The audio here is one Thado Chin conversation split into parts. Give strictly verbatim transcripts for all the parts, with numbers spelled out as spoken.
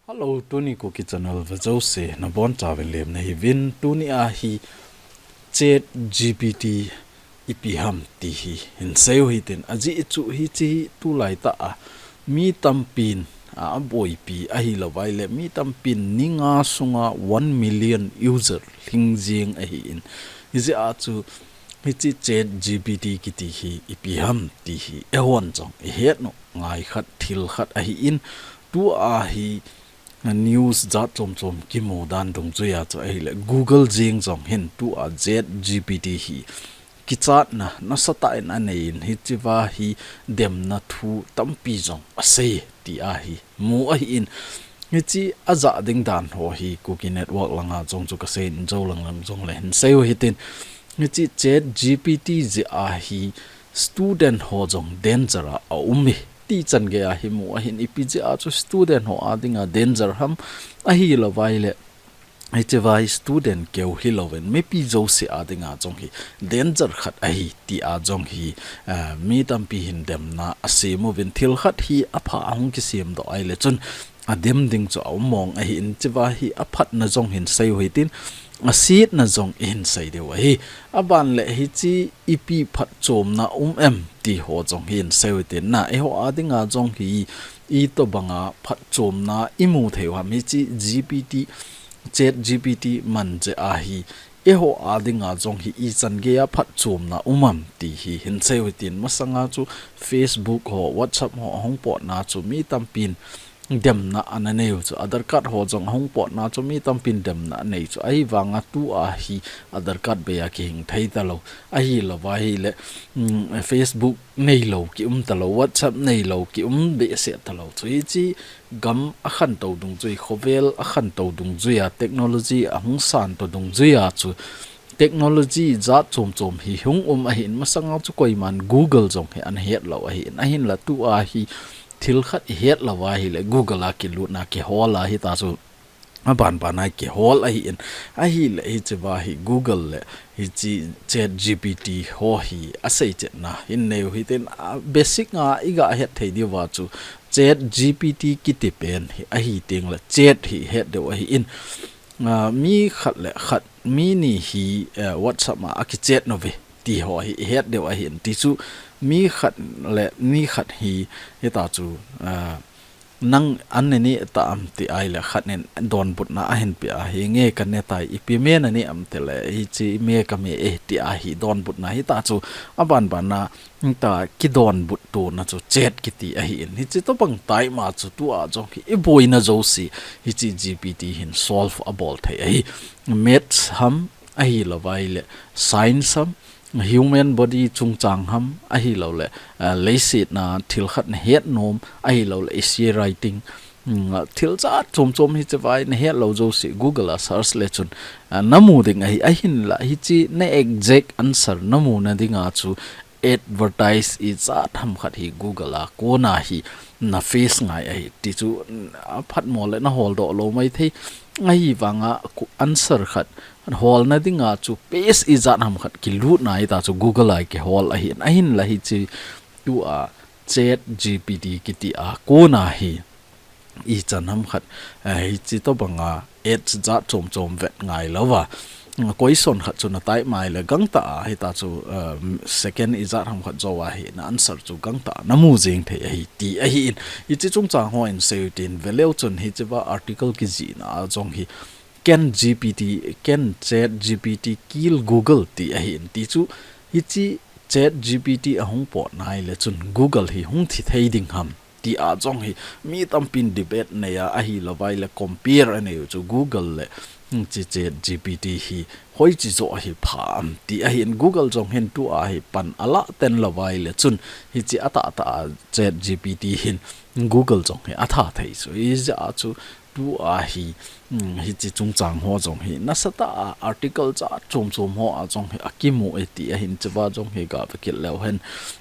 Hello, tuni Kuki channel ve jouse nabonchauvin lemna hiuvin. Tuni a hi Chat G P T ipi ham ti hi hinsei u hitin, ajeh chu hiche hi tulai tah a mi tampin aboipi ahilouva ahile mi tampin ni nga sunga one million user lhing jeng ahin. Hijeh a chu hiche Chat G P T kiti hi ipi ham ti hi eihon jong ihet ngai khat thil khat ahin, tua hi news jat chom chom kimu dan dungjuia chu ahile Google jeng jong hin tua Chat G P T hi kichatna nasatah in anei in, hichea hi demna thu tampi jong asei ti ahi mu ahin, hiche ajah ding dan ho hi Kuki Network langa jong chu kasei in, jou lang lang jongle hinsei u hitin, hiche Chat G P T jeh a hi student ho jong danger a aum e ti chan gei a hi mu ahin, ipi jeh a chu student ho a dinga danger ham ahilouva ahile hichea hi student keu hilouvin mipi jouse a dinga jong hi danger khat ahi tia jong hi, eh, mi tampi hin demna asem uvin, thil khat hi apha ahung kisem doh ahile chun adem ding chu aum mong ahin, hichea hi aphatna jong hinsei u hitin, asetna jong ihinsei diu ahi. Aban le hiche ipi phatchomna um em ti ho jong hinsei u hitin, na eiho a dinga jong hi itobanga phatchomna imu thei u ham hiche G P T, Chat G P T man jeh a hi eiho a dinga jong hi ichan gei a phatchomna um am ti hi hinsei u hitin, masanga chu Facebook ho, WhatsApp ho ahung potna chu mi tampin demna ana nei u chu, Aadhaar card ho jong ahung potna chu mi tampin demna anei chu, ahivanga tua hi Aadhaar card bei a kihing thei talou, ahilouva ahile, mm, Facebook neilou kium talou, WhatsApp neilou kium behseh talou chu, hiche gam akhantou dungjui, khovel akhantou dungjuia technology ahung santo dungjuia chu technology jat chom chom hi hung um ahin, masanga chu koiman Google jong hi ana hetlou ahin, ahinla tua hi thil khat ihetlouva ahile Google a kilutna kihol a hita chu aban bana kihol ahin, ahile hichea hi Google le hiche Chat G P T ho hi aseichetna hin nei u hitin, a basic a iga het thei diuva chu Chat G P T kiti pen hi ahi tengle chat hi het diu ahin, a, mi khat le khat, mi ni hi, eh, WhatsApp a akichat nauve ti ho hi ihet diu ahin, tichu mi khat le mi khat hi hita chu, a, nang an nane ta am ti ahile khat nin donbutna ahin pe a, hinge kane tai, ipi me nane am tile hiche me kame e ti ahi donbutna hita chu aban bana ta kidonbut tona chu chat kiti ahin, hiche tobang time a chu tua jong hi iboina jouse hiche G P T hin solve abol thei ahi. Maths ham ahilouva ahile science ham, human body chungchang ham ahiloule, ah, leiset a thil khat nahet nom ahiloule essay writing, mm, thil jat chom chom hichea hi nahet lou jouse Google a search le chun, ah, namu ding ahi, ahinla hiche na exact answer namuna dinga chu advertise ijat ham khat hi Google a kona hi na face ngai ahi, tichu, mm, aphatmo le nahol doh lou maithei, ahivanga ku-, answer khat holna dinga chu page ijat ham khat kilutna hita chu Google a kihol ahin, ahinla hiche tua Chat G P T kiti a kona hi ichan ham khat, eh, hiche tobanga ads jat chom chom vet ngailouva, mm, question khat chu na type mai le gangtah a hita chu, eh, second ijat ham khat jou a hi na answer chu gangtah a namu jeng thei ahi ti ahin, hiche chungchang ho hinsei u hitin, veleu chun hichea article kijihna a jong hi Can G P T, can Chat G P T kill Google ti ahin, tichu hiche Chat G P T ahung potna ahile chun Google hi hung thi thei ding ham tia jong hi mi tampin debate nei a, ahilouva ahile compare anei u chu Google le, mm, hiche Chat G P T hi hoiche joh hi pha am ti ahin, Google jong hin tua hi pan alah ten louva ahile chun hiche atahtah a Chat G P T hin Google jong hi atha thei chu, hijeh a chu tua hi, mm, hiche chungchang ho jong hi nasatah a article jat chom chom ho a jong hi akimu e ti ahin, hichea jong hi gave kit leu hen,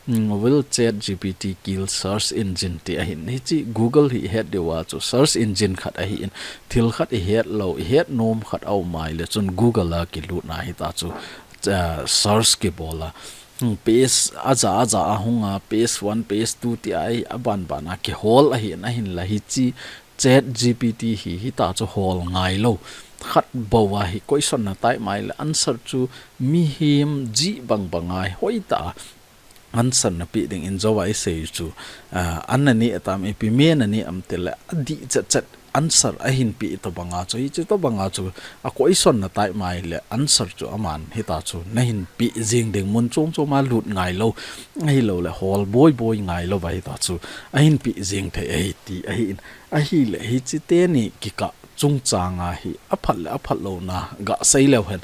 mm, will Chat G P T kill search engine ti ahin, hiche Google hi ihet diuva chu search engine khat ahin, thil khat ihet lou, ihet nom khat aum ahile chun Google a kilutna hita chu, ah, search kibol a, mm, page aja aja ahung a, page one, page two ti ahi, aban bana kihol ahin, ahinla hiche Chat G P T hi hita chu hol ngai lou. Khat bou a hi question na type mai le answer chu mihem ji bang bang a hoitah a answer na pe ding in jou a i sei chu, ah, an na ne tam ipi me na ne am ti le adih chet chet answer ahin pe tobang a chu, hiche tobang a chu a question na type mai le answer chu aman hita chu na hin pe jing ding mun chom chom a lut ngai lou, ahilou le hol boi boi ngai lou va hita chu ahin pe jing thei ahi ti ahi in. Ahile hiche teni kikah chungchang a hi aphat le aphat louna ga sei leu hen.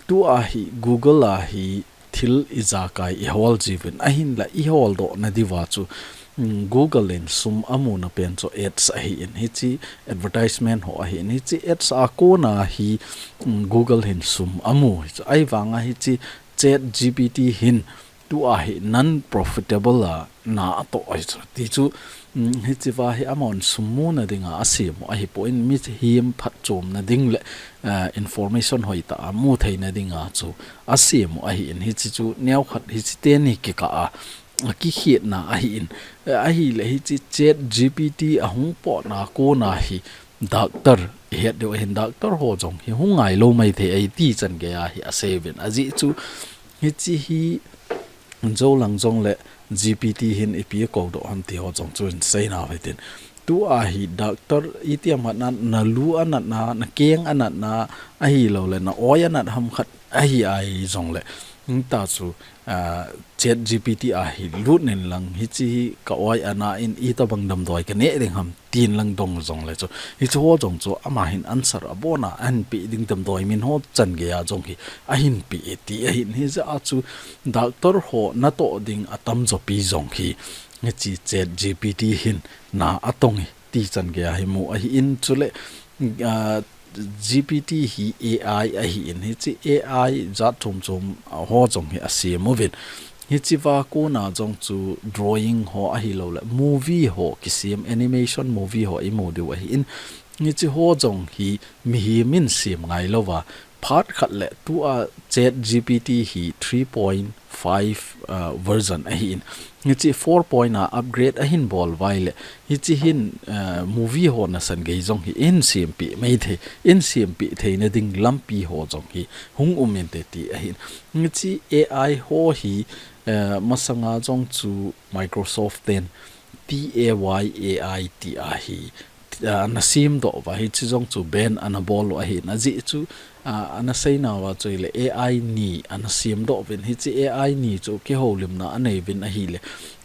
Tua hi Google a hi thil ijakai ihol jiuvin, ahinla ihol doh na diuva chu, mm, Google in sum amu na pen chu ads ahi in, hiche advertisement ho ahi in, hiche ads a kona hi, mm, Google hin sum amu hi chu. Ahivanga hiche Chat G P T hin tua hi non-profitable a na atoh ahi chu. Ti chu, mm, hiche va hi amahon sum mu na dinga asem u ahipoi, mihem phatchom na ding le, eh, information hoitah a mu thei na dinga chu asem u ahi in, hiche chu neokhat hiche teni kikah a, akikhetna ahi in, eh, ahile hiche Chat G P T ahung potna kona hi doctor ihet diu ahin, doctor ho jong hi hung ngai lou mai thei ahi ti chan gei a hi asei uvin. Ajeh chu hiche hi jou lang jong le G P T hin ipi akou doh ham ti ho jong chu in sei nau hitin. Tua hi doctor itiham khat na, na lu anat na, na keng anat na, ahilou le na oi anat ham khat ahi a hi jong le. Hita chu, ah, Chat G P T a hi lut in lang hiche hi ka oi ana in itobang damdoi ka neh ding ham tin lang dong jong le chu. Hiche ho jong chu ama hin answer abon a ahin pe ding damdoi min ho chan gei a jong hi ahin pe e ti ahin, hijeh a chu doctor ho natoh ding atam jo pi jong hi hiche Chat G P T hin na atong e ti chan gei a hi mu ahi in, chule, ah, G P T hi A I ahi in, hiche A I jat chom chom, ah, ho jong hi asem uvin. Hiche va kona jong chu drawing ho ahilou le movie ho kisem, animation movie ho imu diu ahi in. Hiche ho jong hi mihem in sem ngai lou va, phat khat le tua Chat G P T hi three point five, uh, version ahi in. Hiche four point a upgrade ahin bol uva ahile hiche hin, uh, movie ho nasan gei jong hi ihin sem pe mai thei, ihin sem pe thei na ding lampi ho jong hi hung um inte ti ahi in. Hiche A I ho hi, uh, masanga jong chu Microsoft ten T A Y A I ti a hi, ah, ana sem doh uva, hiche jong chu ban ana bol u ahi in, ajeh chu, ah, ana sei nauva chu ahile A I ni ana sem doh uvin, hiche A I ni chu kihoulimna anei uvin ahile.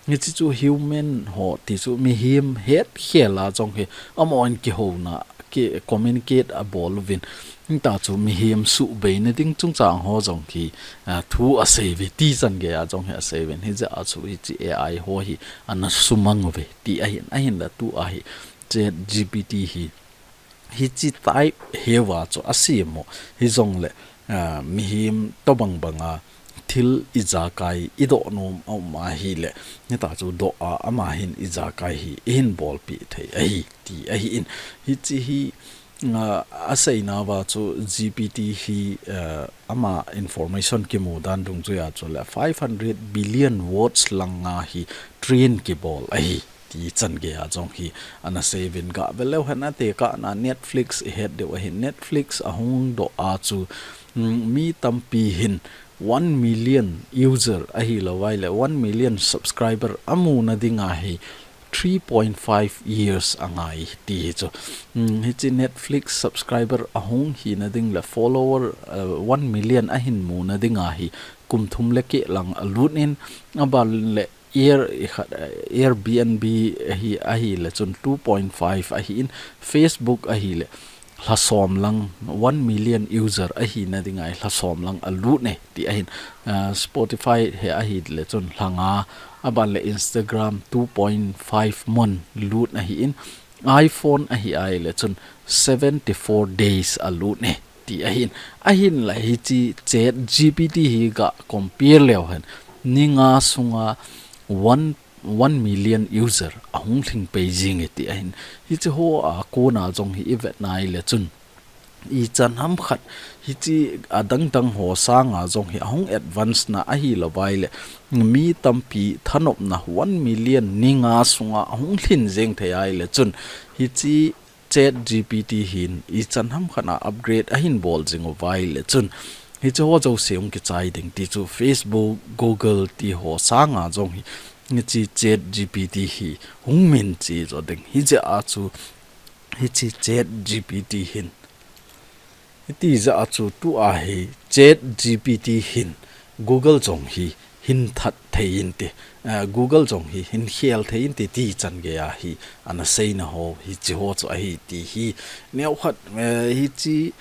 Hiche chu human ho ti chu mihem het khel a jong hi amahon kihouna, ki communicate abol uvin. Hita chu mihem suhbei na ding chungchang ho jong hi, ah, thu asei uve ti chan gei a jong hi asei uvin. Hijeh a chu hiche A I ho hi ana sumang uve ti ahin, ahinla tua hi Chat G P T hi hiche type hiuva chu asem u hi jong le, ah, mihem tobang bang a thil ijakai idoh nom aum ahile, hita chu doh a ama hin ijakai hi ihin bolpi thei ahi ti ahi in. Hiche hi, ah, asei nauva chu G P T hi, ah, ama information kimu dan dungjuia chu le five hundred billion words langa hi train kibol ahi ti chan gei a jong hi ana sei uvin. Gah ve leu hen, atekah na Netflix ihet diu ahi. Netflix ahung doh a chu, mm, mi tampi hin one million user ahilou vai le one million subscriber amu na dinga hi three point five years angai ti hi chu. Mm, hiche Netflix subscriber ahung hi na ding le follower, uh, one million ahin mu na dinga hi kum thum le keh lang alut in, aban le Air, Airbnb ahi, ahile chun two point five ahi in, Facebook ahile lha som lang, one million user ahi na dinga hi lha som lang alut e ti ahin, ah, Spotify hi ahile chun lha nga, aban le Instagram two point five mon lut ahi in, iPhone ahi ahile chun seventy four days alut e ti ahin, ahinla hiche Chat G P T hi gah compare leu hen, ni nga sunga one, one million user ahung lhing pei jing e ti ahin, hiche ho a kona jong hi ivet na ahile chun ichan ham khat hiche adang dang ho sanga jong hi ahung advance na ahilou vai le mi tampi thanopna one million ni nga sunga ahung lhin jeng thei ahile chun hiche Chat G P T hin ichan hamkhat a upgrade ahin bol jing uva ahile chun, hiche ho jouse hung kichai ding ti chu Facebook, Google ti ho sanga jong hi, hiche Chat G P T hi hung min che jo ding. Hijeh a chu, hiche Chat G P T hin, hiti jeh a chu tua hi Chat G P T hin Google jong hi hin that thei inte, eh, Google jong hi hin khel thei inte ti chan gei a hi ana seina ho hiche ho chu ahi ti hi. Neokhat, eh, hiche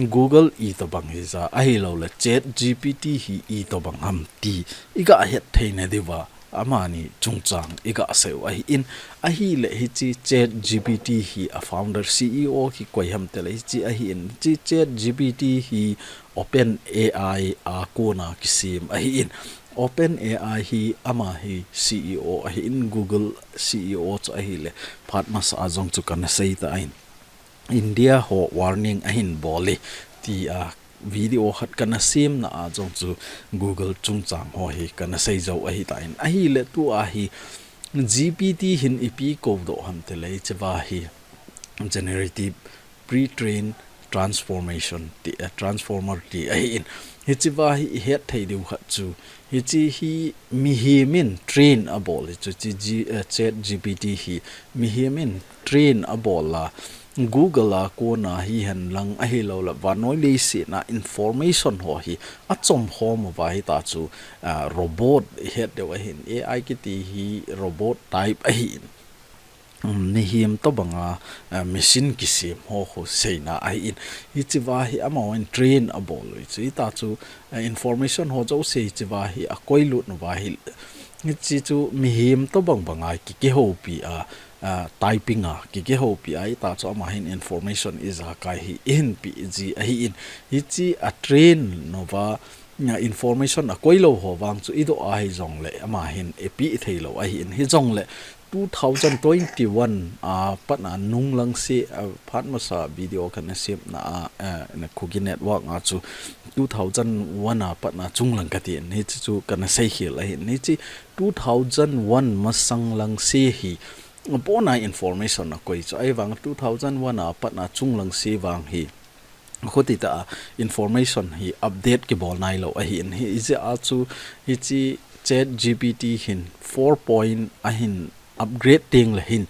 Google itobang hija, ahilouleh Chat G P T hi itobang ham ti iga het theina diuva amani chungchang iga sei u ahin, ahile hiche Chat G P T hi a founder C E O hi koi ham tile hiche ahin, hiche Chat G P T hi Open A I a kona kisem ahin, Open A I hi ama hi C E O ahin, Google C E O chu ahile phat masa a jong chu kana sei tan, India ho warning ahin bol e, tia video khat kana semna a jong chu Google chungchang ho hi kana sei jo ahitan, ahile tua hi G P T hin ipi kou doh ham tile hicheva hi generative pre-train transformation ti, eh, transformer ti ahin. Hicheva hi ihet thei diu khat chu, hiche hi mihem in train abol hi chu, hiche G-, eh, Chat G P T hi mihem in train abol a, Google a kona hihen lang ahilouleh vannoi leiset a information ho hi achom khom uva hita chu, ah, robot ihet diu ahin, A I kiti hi robot type ahin. Um, mihem tobanga, ah, machine kisem ho khu seina ahin. Hicheva hi amahon train abol u chu hita chu, ah, information ho jouse hicheva hi akoilut uva ahile, hiche chu mihem tobang banga ki, kihoupi a, ah, typing a ki, kihoupi a hita chu ama hin information ijakai hi ihin pe ji ahin. Hiche a train uva, ah, information akoilou ho vang chu idoh ahi jongle ama hin ipe theilou ahin. Hijongle two thousand twenty-one a pat a nunglang se, ah, phat masa video kana semna a, ah, na Kuki Network a chu two thousand one a pat a chunglang katin, hiche chu kana seikhel ahin. Hiche two thousand one masang lang se hi abona information akoi chu, ahivang two thousand one a pat a chunglang se vang hi khuti tah a information hi update kibol nailou ahin, hijeh a chu hiche Chat G P T hin four point ahin upgrade tengle hin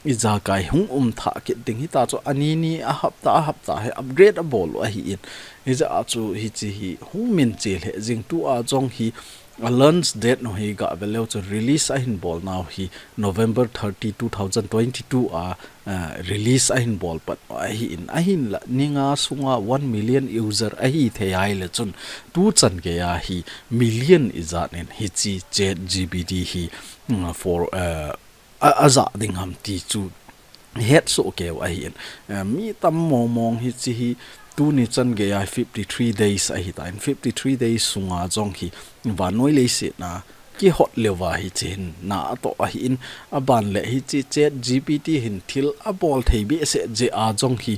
ijakai hung um thah kit ding, hita chu ani ni a hapta a hapta hi upgrade abol u ahin, hijeh a chu hiche hi hung min che lheh jing. Tua jong hi a launch date u hi gah veleu chu release ahin bol nau hi November thirty, two thousand twenty-two a, ah, release ahin bol pat ahin, ahinla ni nga sunga one million user ahithei ahile chun tuchan gei a hi million ijat in hiche Chat G P T hi, mm, for, ah, a, ajah ding ham ti chu hetsoh keu ahin. Eh, mi tam mong mong hiche hi tuni chan gei a fifty-three days ahitan, fifty-three days sunga jong hi vannoi leiset a kihot leuva hiche hin na atoh ahin, aban le hiche Chat G P T hin thil abol thei behseh jeh a jong hi,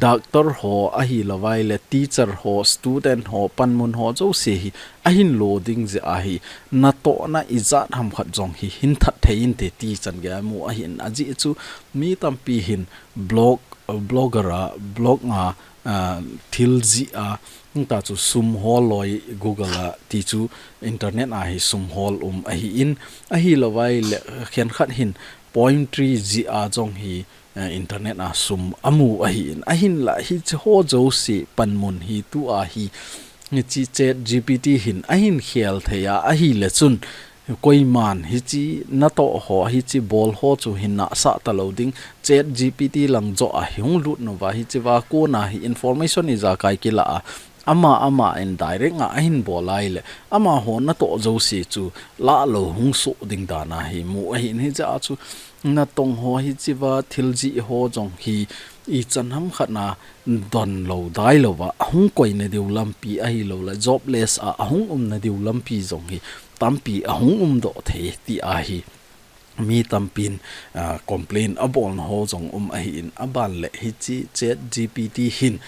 doctor ho ahilouvai le teacher ho, student ho, panmun ho jouse hi ahin lo ding jeh a hi natohna ijat ham khat jong hi hin that thei inte ti chan gei a mu ahin, ajeh chu mi tampi hin blog, blogger a, blog a, ah, thil jih a, hita chu sum hol loi Google a ti chu internet a hi sum hol um ahin, ahilouvai le khenkhat hin poetry jih a jong hi, eh, internet a sum amu ahin, ahinla hiche ho jouse panmun hi tua hi, hiche Chat G P T hin ahin khel thei a ahile chun, koiman hiche natoh ho, hiche bol ho chu hin nahsah talou ding, Chat G P T lang joh a hi hung lut nauva, hicheva kona hi information ijakai kila a, ama, ama in direct a ahin bol ahile, amaho natoh jouse chu lahlou hung soh ding dan a hi mu ahin, hijeh a chu natong ho hicheva thil jih ho jong hi ichan ham khat a donlou dailouva ahung koina diu lampi ahilouleh jobless a ahung umna diu lampi jong hi tampi ahung umdoh thei ti a hi mi tampin, ah, complain abolna ho jong um ahin, aban le hiche Chat G P T hin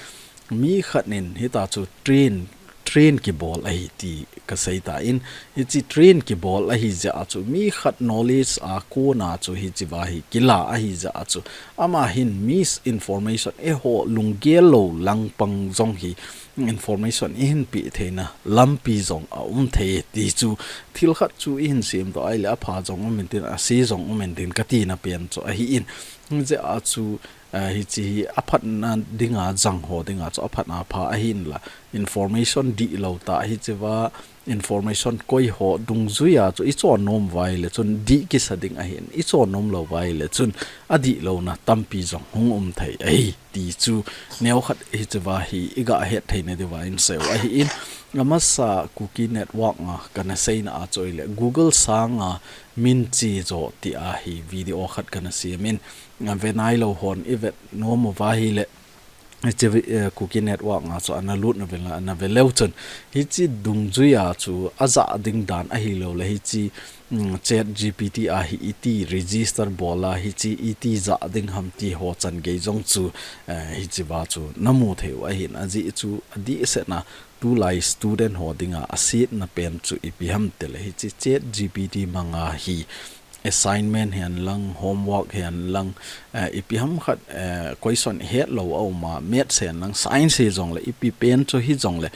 mi khat in hita chu train, train kibol ahi ti kasei tan, hiche train kibol ahi jeh a chu mi khat knowledge a kona chu hichea hi kila ahi jeh a chu ama hin misinformation, eiho lunggel lou lang pang jong hi information ihin pe theina lampi jong aum thei ti chu, thil khat chu ihin semdoh ahile apha jong um intin, ase jong um intin katina pen chu ahin. Hijeh a chu, eh, hiche hi aphatna dinga jang ho dinga chu aphatna pha ahinla, information dihlou tah hichea information koi ho dungjuia chu ichon nom uva ahile chun dih kisa ding ahin, ichon nom lou uva ahile chun adihlouna tampi jong hung um thei ahi ti chu neokhat hichea hi iga het theina diuva inseiu ahin. Amasa Kuki Network a kana seina a chu ahile Google sanga min che jo tia hi video khat kana semin, a, ve nailou hon ivet nom uva ahile, hiche vi-, eh, Kuki Network a chu ana lutna vel, ana ve leu chun hiche dungjuia chu ajah ding dan ahilouleh hiche, mm, Chat G P T a hi iti register bol a hiche iti jah ding ham ti ho changei jong chu, eh, hichea chu namu theiu ahin, ajeh chu adehsetna tulai student ho dinga asetna pen chu ipi ham tile hiche Chat G P T manga hi assignment hihen lang, homework hihen lang, eh, ipi ham khat, eh, question ihet lou aum a, maths hihen lang, science hijongle, ipi pen chu hijongle,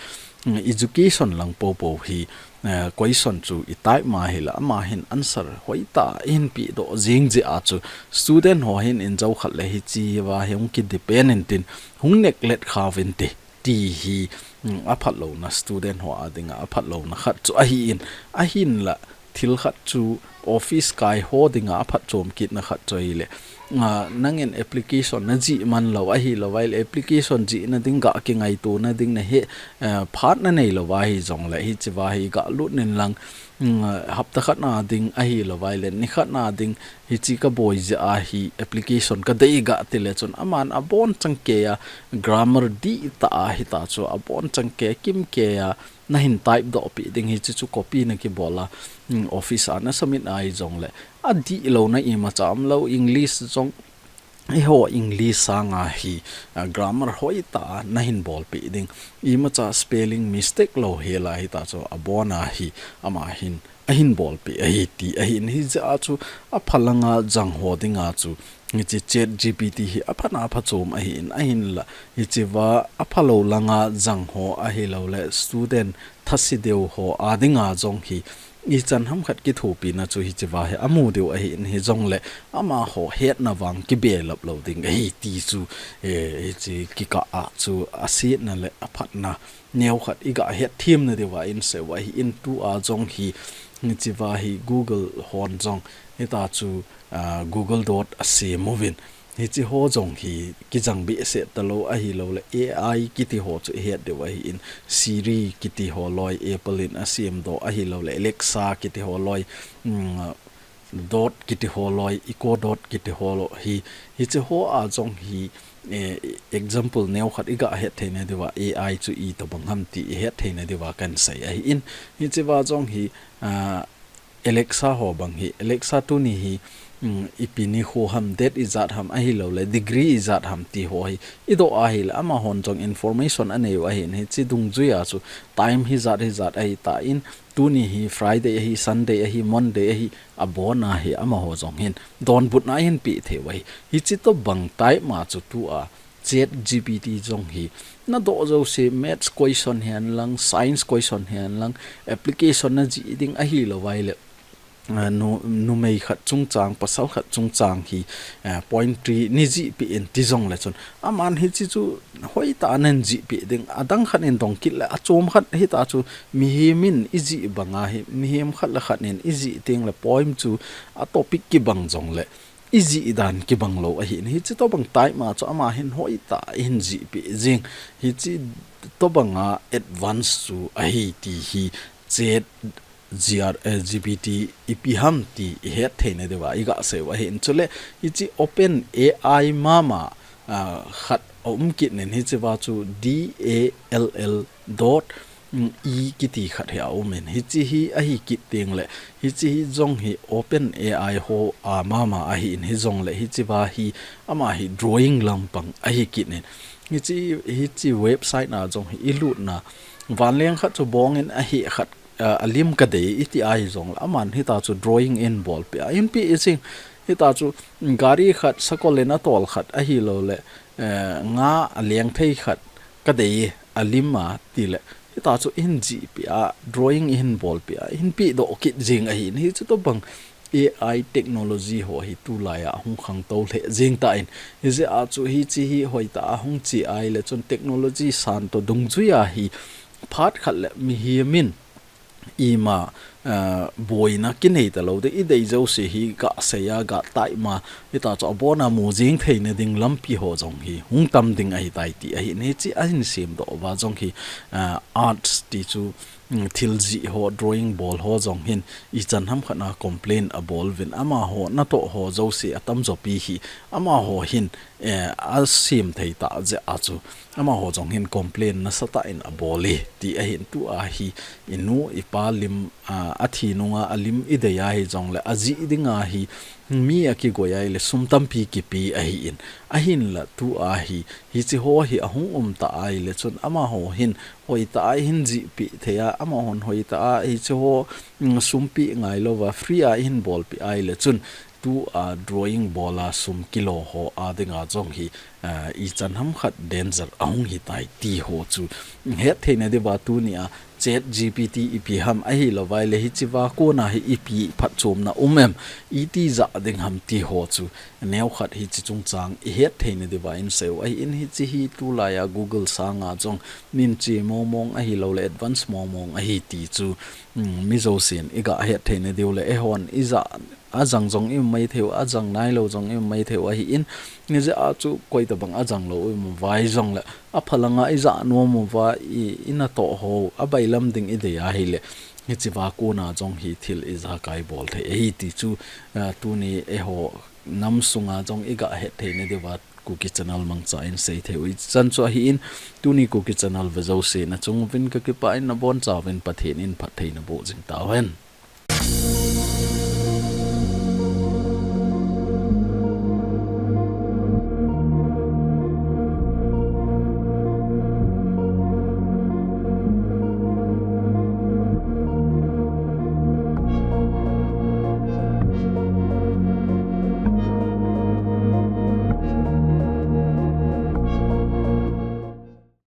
mm, education lang popo hi, eh, question chu i type ma ahile, ama hin answer hoitah a ahin pedoh jing jeh a chu, student ho hin in jou khat le hichea hi hung ki depend intin, hung neglect kha uvin ti. Ti hi, mm, aphatlouna student ho a dinga aphatlouna khat chu ahin, ahinla thil khat chu office kai ho dinga aphatchom kitna khat chu ahile, ah, nangin application najih man lou ahilou ahile application jihna ding ga kingaitona ding nahe, eh, phat nanei lou ahi jongle hichea hi ga lut in lang, mm, hapta khat na ding ahilou ahile ni khat na ding hiche kaboi jeh a hi application kadei ga tile chun aman abon chang kei a grammar dihtah a hita chu abon chang kei a kimkei a nahin type doh peh ding hiche chu copy nakibol a, mm, office a na submit ahi jongle adihlouna imacha umlou English jong eiho English sanga hi, ah, grammar hoitah a nahin bol peh ding. Imacha spelling mistake lou hela hita chu abon a hi ama hin ahin bol peh ahi ti ahin hijeh a chu aphalanga jang ho dinga chu hiche Chat G P T hi aphatna aphachom ahin ahinla hichea aphalou langa jang ho ahilouleh student thase deu ho a dinga jong hi ichan ham khat kithopina chu hichea hi amu diu ahin hijongle amaho hetna vang kibelap lou ding ahi ti chu, eh, hiche kikah a chu asetna le aphatna neokhat iga het themna diuva inseiu ahin tua jong hi hichea hi Google hon jong hita chu, ah, Google Doc asem uvin. Hiche ho jong hi kijang behseh talou ahilouleh A I kiti ho chu ihet diu ahin Siri kiti ho loi Apple in asemdoh ahilouleh Alexa kiti ho loi, mm, Doc kiti ho loi, Echo Doc kiti ho loi hi, hiche ho a jong hi, eh, example neokhat iga het theina diuva A I chu itobang ham ti ihet theina diuva kahin sei ahin. Hichea jong hi, ah, Alexa ho bang hi, Alexa tuni hi, mm, ipi nikho ham, date ijat ham ahilouleh, degree ijat ham ti ho hi idoh ahile, amahon jong information aneiu ahin, hiche dungjuia chu time hijat hijat ahitan, tuni hi Friday ahi, Sunday ahi, Monday ahi, abon a hi amaho jong hin donbutna ahin pe theiu ahi. Hiche tobang type ma chu tua Chat G P T jong hi nadoh jouse, maths question hihen lang, science question hihen lang, application najih ding ahilou ahile, ah, nu, numei khat chungchang, pasal khat chungchang hi, ah, point three neijih peh in ti jongle chun, aman hiche chu hoitah a nahin jih peh ding, adang khat in dong kit le, achom khat hita chu mihem in ijih banga hi, mihem khat le khat in ijih tengle point chu a topic kibang jongle ijih dan kibang lou ahin, hiche tobang type ma chu ama hin hoitah a ahin jih peh jing. Hiche tobanga advance chu ahi ti hi Chat G R, eh, G P T ipi ham ti ihet theina diuva iga seiu ahin. Chule hiche Open A I mama, ah, khat aum kit in, hichea chu D A L L dot, mm, E kiti khat hi aumin. Hiche hi ahi kit tengle, hiche hi jong hi Open A I ho a mama ahin, hijongle hichea hi ama hi drawing lampang ahi kit in. Hiche, hiche website na jong hi ilutna, Vanleng khat chu bong in ahe khat, ah, alim kadei iti ahi jongle, aman hita chu drawing in bolpeh a, inpi ising, hita chu gari khat, sakol in atol khat, ahilouleh, eh, nga aleng thei khat kadei, alim a tile, hita chu injihpeh a, drawing inbolpeh a, inpehdoh kit jing ahin, hichu tobang A I technology ho hi tulai a hung khangtou lheh jing tan, hijeh a chu hiche hi hoitah a hung che ahile chun technology san toh dungjui a hi phat khat le mihem in ima, eh, boina kinei talou ding, idei jouse hi gasei a, gataima, hita chu abon a mu jing theina ding lampi ho jong hi hung tam ding ahitai ti ahin, hiche ahin semdoh uva jong hi, eh, arts ti chu, mm, thil jih ho, drawing bol ho jong hin ichan ham khat a complain abol uvin, amaho natoh ho jouse atamjo pi hi, amaho hin, eh, asem thei tah jeh a chu, amaho jong hin complain nasatah in abol e ti ahin, tua hi inu ipa lim, ah, athi nunga alim idei ahi jongle, ajih dinga hi mi akigoi ahile sum tampi kipe ahin, ahinla tua hi, hiche ho hi ahung um ta ahile chun amaho hin hoitah a hin jihpeh thei a, amahon hoitah a hiche ho, mm, sumpeh ngailouva free a hin bolpeh ahile chun tua drawing bol a sum kilo ho a dinga jong hi, ah, ichan ham khat danger ahung hitai ti ho chu hettheina diuva tunia ChatGPT ipi ham, ahilouva ahile hichea kona hi ipi phatchomna um em, iti jah ding ham ti ho chu neokhat hiche chungchang ihettheina diuva inseiu ahin, hiche hi tulai a Google sanga jong minche mongmong ahilouleh advance mongmong ahi ti chu, mm, mi jousen iga hettheina diu le eihon ijah ajang jong ium maitheiu, ajang nailou jong ium maitheiu ahin, hijeh a chu koitabang ajanglou ium uva jongle aphalanga ijah nom uva, i, inatoh ho abailam ding idei ahile, hichea kona jong hi thil ijakai bol thei ahi ti chu, ah, tuni eiho nam sunga jong iga hettheina diuva Kuki Channel mangcha in seitheiu ichan chu ahin, tuni Kuki Channel ve jouse nachung uvin kakipah in, nabonchauvin Pathen in phatthei naboh jing tauhen.